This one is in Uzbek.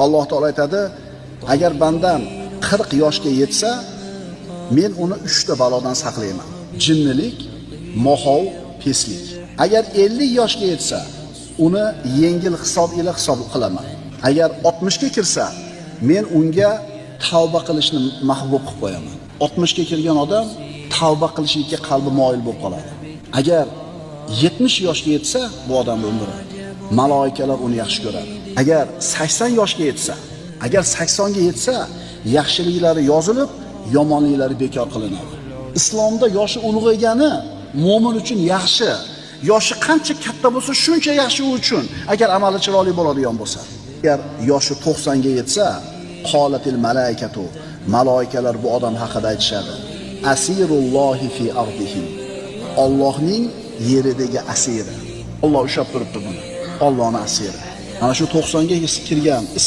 Alloh taolo aytadi, agar bandam 40 yoshga yetsa, men uni 3 ta balodan saqlayman. Jinnilik, moxov, peslik. Agar 50 yoshga yetsa, uni yengil hisob ila hisob qilaman. Agar 60 ga kirsa, men unga tavba qilishni mahbub qilib qo'yaman. 60 ga kirgan odam tavba qilishga qalbi moyil bo'lib qoladi. Agar 70 yoshga yetsa, bu odam umri maloikalar uni yaxshi ko'radi. Agar 80 yoshga yetsa, agar 80 ga yetsa, yaxshiliklari yozilib, yomonliklari bekor qilinadi. Islomda yoshi ulg'aygani mo'min uchun yaxshi. Yoshi qancha katta bo'lsa, shuncha yaxshi u uchun, agar amali chiroyli bo'ladigan bo'lsa. Agar yoshi 90 ga yetsa, qolatil malaikatu, maloikalar bu odam haqida aytishadi. Asirullohi fi ardihi. Allohning yeridagi asiri. Alloh ushlab turibdi buni. Allohning asiri. Mana shu 90 ga kirgan